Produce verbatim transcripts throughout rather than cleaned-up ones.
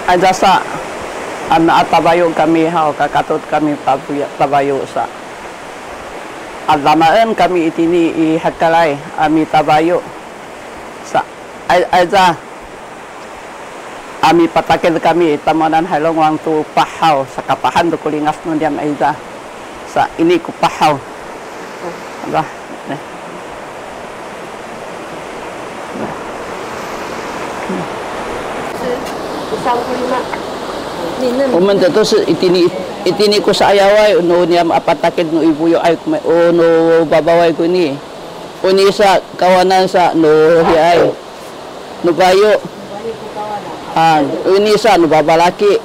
Ayza sa, a mitabayu kami haw, kakatut kami tabayu, tabayu sa. A damaen kami itini i Hakalay a mitabayu sa. Ay, ayza, a mipatakid kami i tamuanan Haylongwang tu pah haw, sakapahan tu ku lingas nu niyam ayza. Sa, ini ku pah haw. Lah, nih. Umen tetu se itini, itini ku saayaway, nu niyam a patakid nu i buyu ay ku me, o, nu babaway ku ini. Uni sa kawanan sa nu hiay. Nu bayu. Han, uni sa nu babalaki.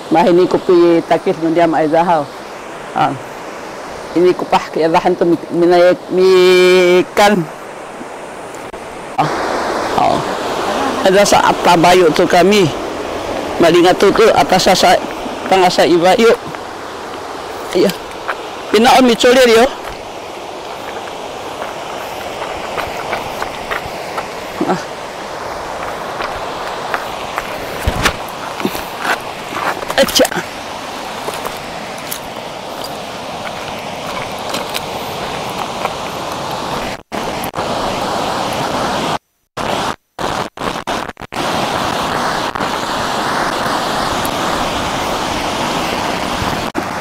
Mahini ku pitakid nu niyam ayza haw. Ah. Ini ku pah kiyadahan tu mi-, minayek mikan. Ah. Oh. Ayza sa a tabayu tu kami. Malingatu tu atas sa tangasa i bayu. Iya. Pina o miculil yo. Ah. Aca.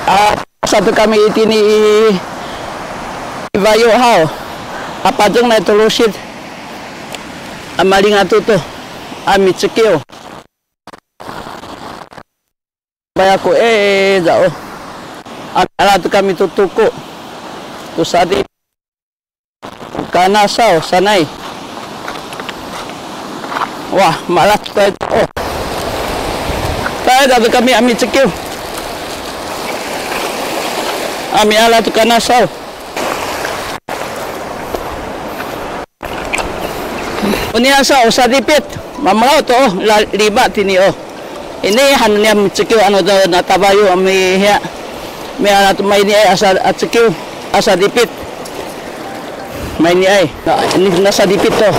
A, satu kami itini i, i bayu haw. A paceng nai tulusid. A malingatu tu. A micekiw. Baya ku e, dao. A, ala tu kami tutuku. Tu sadi. Kanasaw sanay. Wah, malas tayo. Oh. Tayo, dado kami a micekiw. A miala tu kanasaw. Uni asa o sadipit. Mamalaw to, o, la, lima tini, o. Ini han niyam cekiw anu to natabayu a mihiya. Miala tu mayni ay asa, a cekiw, asa dipit. Mayni ay. Na, ini nasa dipit to.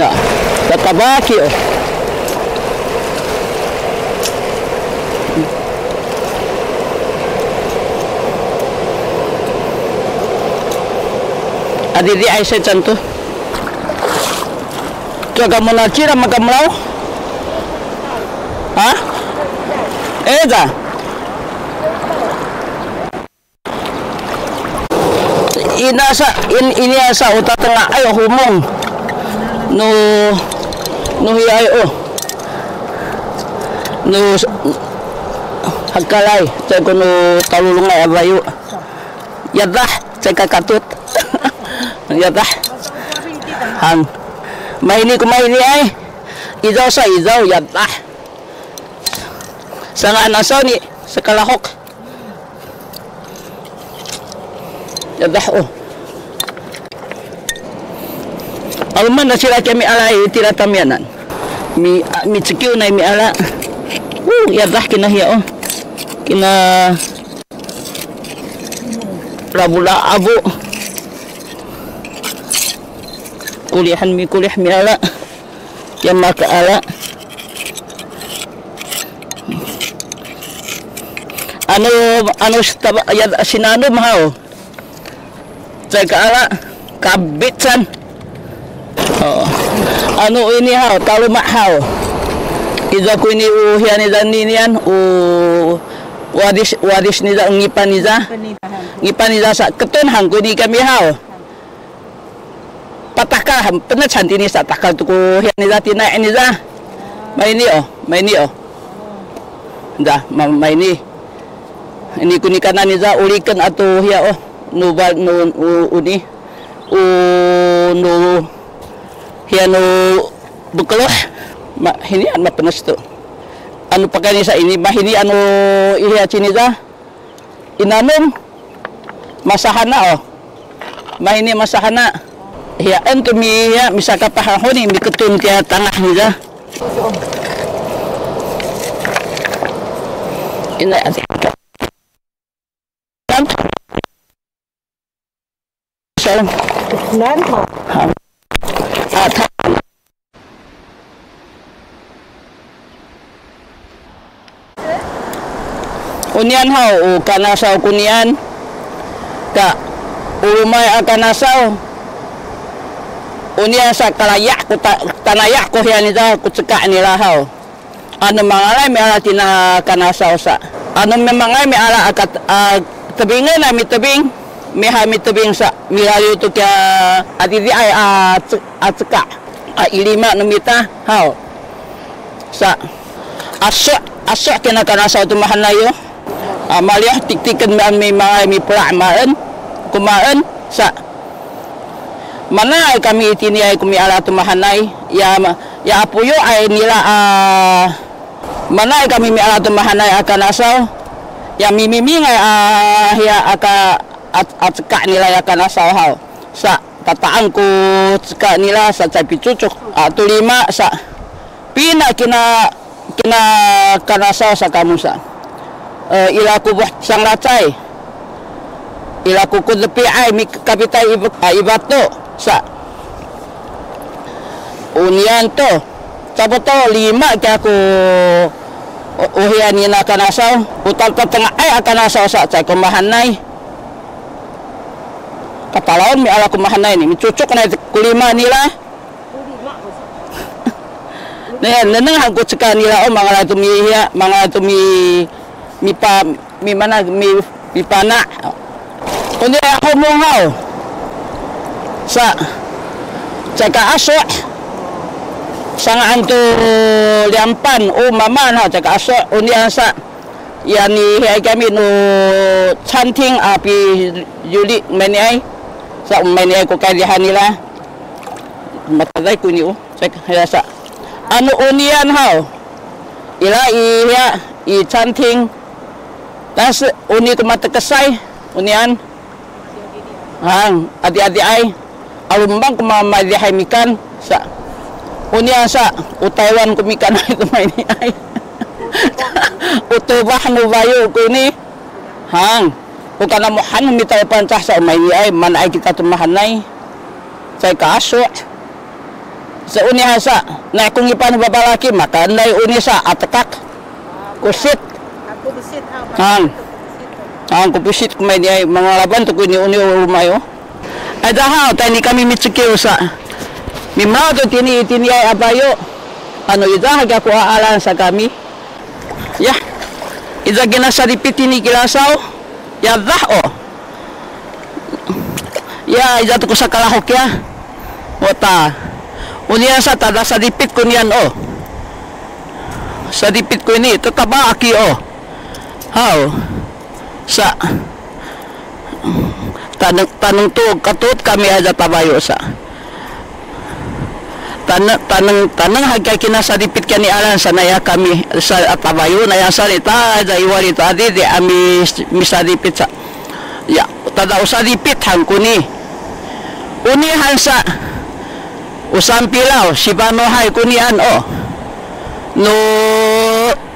Na, tatabaki, o. Adidi ay sa cantu. Caka munacira makamulaw? Ha? Eza. Ina sa, in, ini asa uta tengah ay humong. Nu, nu hiya ay, o. Nu hakalay, cay ko nu talulungay a bayu. Yadah, cay kakatut. Yadah. Han. Mayni ko mayni ay. Izaw sa izaw, yadah. Sanga nasaw ni sakalahok. Yadah, o. Alman na sila kami alay tira tamiyanan. Mi, a, micekiw nay miala. Uh, yadah kina hiya, o. Kina labula abu. Kulihan mikulih miala. Yan makaala. Anu, anu sitaba, ya, sinanum haw. Cay kaala, kabit san. O. Anu ini haw, taluma haw. Iza ku ini u hiya niza ninian, u wadis, wadis niza, ngipan niza. Ngipan niza sa ketun hangku ini kami haw. Patakal, penet santini sa takal tu ku hiya niza tina niza. Mayni, o, mayni, o. Da, ma, mayni. Ini ku nikanan niza uliken atu hiya, o. Nu ba, nu, u, uni. U, nu, hiya nu bekeluh. Ma, hini an ma penes tu. Anu pakai nisa ini, ma hini anu ihiya ciniza. Inanum masahana, o. Mahini masahana. Hiya, en kami hiya, misakapah ahoni, miketun tiya tangah niza. Ina ati. Salam. Nan, ha. Ha. Ah, ta-, Onian haw, u kanasaw konian, ka, u lumay a kanasaw, onian sa kalaya' ku ta-, tanaya' ku hiyan ita ku ceka nila haw. Anu mangalay miala tina kanasaw sa. Anu mangalay miala a kat-, a tebingen a mitebing, miha mitebing sa, milaliw tu kiya adidiay a ce-, a ceka, a i lima nu mita, haw. Sa, asu', asu' kina kanasaw tu mahaenay yo. A, maliw tiktiken mi, mi, mi, mipela' maen, kumaen, sa. Manaay kami itiniay ku miala tu mahaenay, ya, ya apuyu ay nila, a, manaay kami miala tu mahaenay a kanasaw, ya mimimingay, a, hiya aka, a, a ceka nila ya kanasaw haw. Sa, tataan ku ceka nila sa caay picucuk, a, tu lima sa. Pina kina, kina kanasaw sa kamu sa. E, ila ku buh sanglacay. Ila ku kudepiay mi kapitay i, a, i batu sa. Onian to. Cabuto lima kiya ku u-, uhian nina kanasaw. Utal tatengaay a kanasaw sa caay ku mahaenay. Kapalawan miala ku mahaenay ni. Micucuk na ku lima nila. Nengneng han ku ceka nila o, mangalay tu mihiya, mangalay tu mi, mipa, mimana, mi, mipana. Onian a humung haw. Sa, caay ka asu'. Sanga'an tu limpan, o mamaan haw, caay ka asu'. Onian sa, ya ni hiya kami nu canting a piyuli meniay. Sa, meniay ku kalihan nila. Macaday ku ni o. Cek, ya sa. Anu onian haw. Ila i hiya, i canting. Tasi, oni ku matekesay, onian. Hang, adi-adiay. Alumbang ku ma, madihay mikan, sa. Onian sa, u Taywan ku mikan ay tu mayniay. U tubah nu bayu ku ini. Hang, o kanamuhan mita u Pangcah sa, umayniay, manaay kita tu mahaenay. Caay ka asu'. Sa onian sa, na ku ngipan babalaki, makaenay oni sa, a tekak. Kusit. Hang. Hang, ku pisit ku mayniay, mangalaban tu ku ini oni u lumay o. Ayda haw, tayni kami micekiw sa. Mimaw tu tini, tiniay a bayu. Anu ida hakiya ku aalan sa kami. Ya. Ida kina sadipit tini kilasaw. Ya dah o. Ya, ida tu ku sakalahok ya. Wata. Onian sa tada sadipit ku nian o. Sadipit ku ini, tataba aki o. Haw. Sa. Taneng, taneng tu katut kami ayda tabayu sa. Taneng, taneng, taneng hakiya kina sadipit kani alan sa naya kami sa a tabayu naya sa nita ayda i wali tu adi di ami misadipit sa. Ya, tada u sadipit han ku ni. Oni han sa. U sampilaw, sibanuhay ku nian o. Nu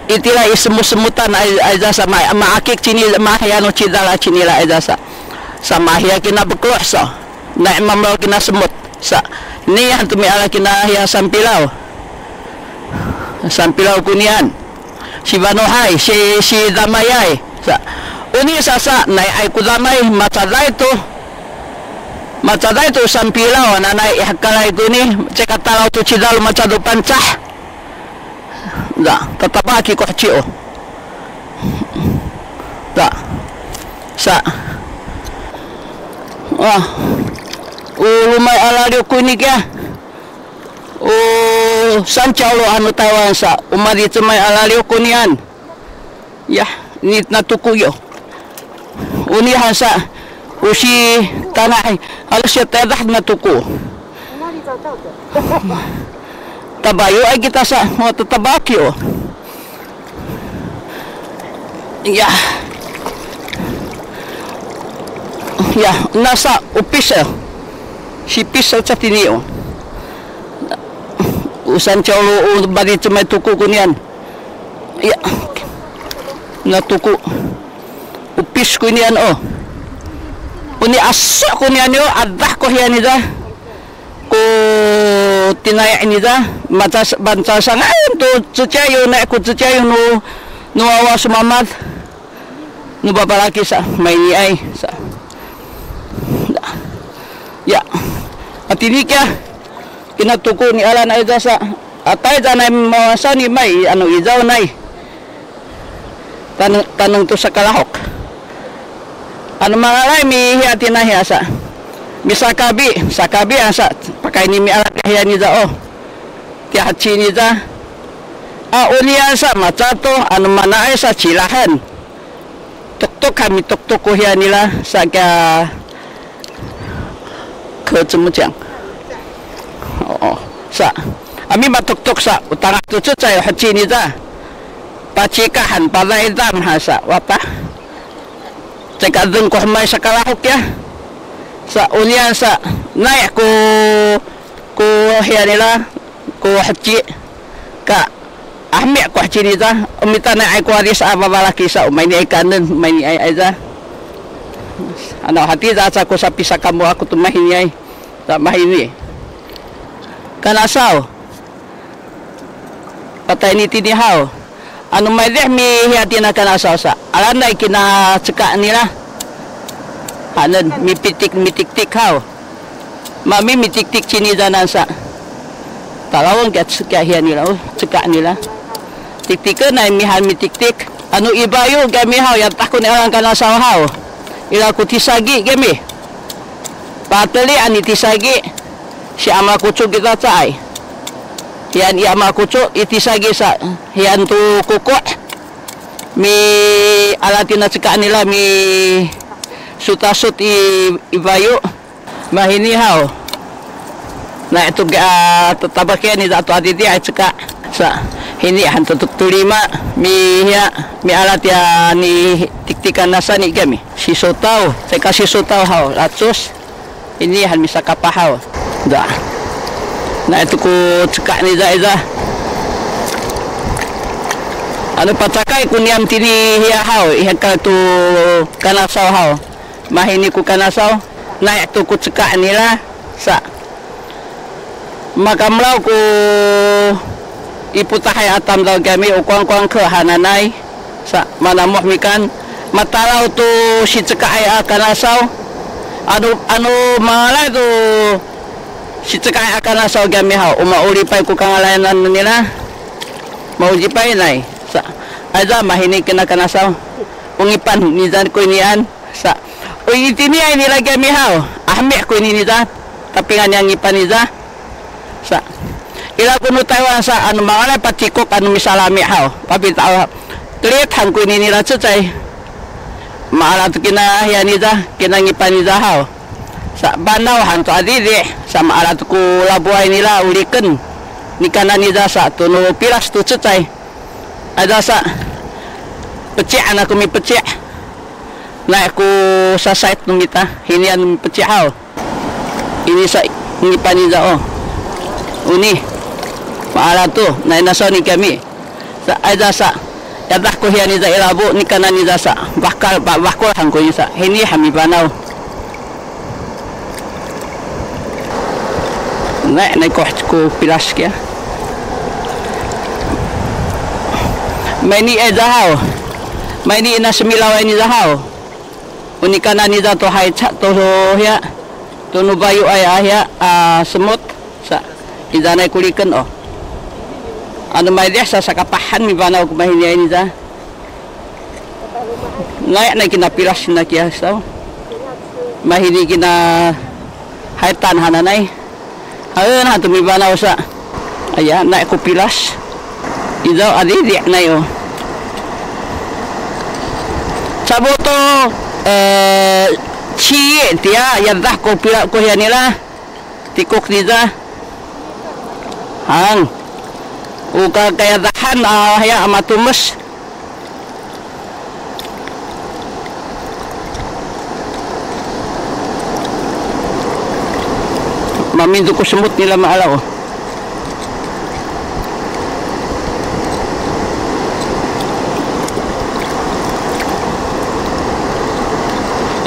Itira i semusemutan ay, ayda sa ma, maakik cini mahiya nu cidal a cinila ayda sa. Sa mahiya kina bekluh sa. Naimamlaw kina semut. Sa, ni han tu miala kina hiya sampilaw. Sampilaw ku nian. Sibanuhay, si, sidamayay. Sa, oni sa sa, naiay ku damay, macaday tu. Macaday tu sampilaw, nanay i hakalay ku ni, cekatalaw tu cidal macadu Pangcah. Da, tataba ki ko ci o. Da. Sa. Ah. U lumay a laliw ku ini kiya. U sancaw lo anu Taywan sa. U madicemay a laliw ku nian. Ya, ni natuku yo. Uni han sa, usi tana, halus ya tedah natuku. Tabayo ay kita sa, mo tatabaki o. Ya. Ya, nasa upis ya. Si pis sa catini o. Usan cawlo o bari cemay tuku kunian. Ya. Natuku. Upis ku nian o. Uni asu ku nian yo, adah ko hiyan ida. Ko tinaya' nida, maca, banca sangayan to cecay yo, na ko cecay yo no, no awa sumamad. Nu babalaki sa, mayniay sa. Ya. Matini kiya, kinatuku ni Alan ayza sa. Atay canay mawasa ni may, anu izaw nay. Taneng, taneng tu sakalahok. Anu mangalay mihiya tina hiya sa. Misakabi, sakabi asa. Pakayni miala hiya niza o. Tiya haci niza. A, onian sa macato, anu manaay sa cilahen. Toktok kami toktok ko hiya nila sa kiya. 可怎么讲? O, sa. Ami matoktok sa, utang tu cecay haci niza. Pacikahan, padaydam ha sa, wata. Cekadeng ko hemay sakalahok ya. Sa, onian sa, nay ko, ko hiya nila, ko haci, ka, Ahmi ko haci niza, umitanay ay ko adis a babalaki sa, umayni ay kanen, umayni ay ayza. Ano hati za sa ko sapisakamu aku tu mahini ay. Sa mahini. Kanasaw. Patay ni tini haw. Anu maydih mihiya tina kanasaw sa. Alanay kina ceka nila. Hanen mipitik, mitiktik haw. Mami mitiktik cini zanan sa. Talawang kiya, kiya hiya nila, oh, ceka nila. Tiktiken ay mihan mitiktik. Anu ibayu kami haw, ya takun alang kanasaw haw. Ila ku tisagi kami. Pateli ani tisagi. Si ama kucu kita caay. Yan i ama kucu, i tisagi sa. Yan tu kuku. Mi ala tina ceka nila mi sutasut i, ibayu. Mahini haw. Na itu ga, ah, tatabakian ni datu adidi ay ceka. Sa, hini han tutuk tulima, mi hiya, mi alat ya ni tiktikan nasa ni kami. Sisotaw, ceka sisotaw haw, lacus. Ini han misakapah haw. Da. Na itu ku ceka ni da, da. Anu pacakay ku niyam tini hiya haw, ihakal tu kanasaw haw. Mahini ku kanasaw, naik tu ku ceka nila, sa. Makamlaw ku i putahay a tamdaw kami, u kuwangkuwang ke hananay, sa, manamuh mikan, matalaw tu sicekaay a kanasaw, anu, anu mangalay tu sicekaay a kanasaw kami haw, u maulipay ku kangalayanan nila, maulipay nay, sa, ayza mahini kina kanasaw, u ngipan nizan ku inian, Sa, uy, itini ay nila kami haw. Ahmi ku ini niza. Tapingan yang ngipan niza. Sa, ila ku nu Taiwan sa, anu mangalay patikuk anu misalami haw. Papitaw. Telit han ku ini nila cecay. Maala tu kina hiya niza, kina ngipan niza haw. Sa, banaw han tu adidi. Sa, maala tu ku labuay nila uliken. Nikanan niza sa, tu nu pilas tu cecay. Ada sa, pecik anak ku mi pecik. Naik ku sasait nu mita, hinian pecik haw. Ini sa ngipan niza o. Uni. Maala tu, naik nasaw ni kami. Sa, ay da sa. Yadah ku hiya niza i labu, nikanan niza sa. Bakal, ba-, bakul han ku ini sa. Hini han mibanaw. Naik, naik ku, ku pilas kiya. Mayni ay da haw. Mayni ina semilaw ay niza haw. Unikanan niza tu hay ca tu hiya. Tu nu bayu ay a hiya, a, semut. Sa, iza nay kuliken o. Anu maydih sa sakapahan mibanaw ku mahini ay niza. Naik, naik kina pilas na kiya saw. Mahini kina haytan hananay. Haen han tu mibanaw sa. Aya, naik ku pilas. Izaw adidi nay o. Cabuto, eh, ciye tiya, yadah ku pila ku hiya nila. Tikuk niza. Hang. Uka kayadahan, ah, ya, a matumes. Mamintu ku semut nila maala o.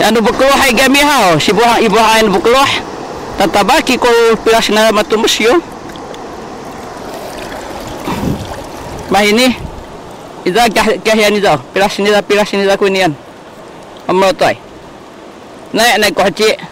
Anu bekeluh ay kami haw, sibuah, ibuah ay bekeluh. Tatabaki ko pilas na matumes yo. Mahini. Iza kah, kah yan iza. Pilas niza, pilas niza ku inian. Matuy. Nay, nay ko haci.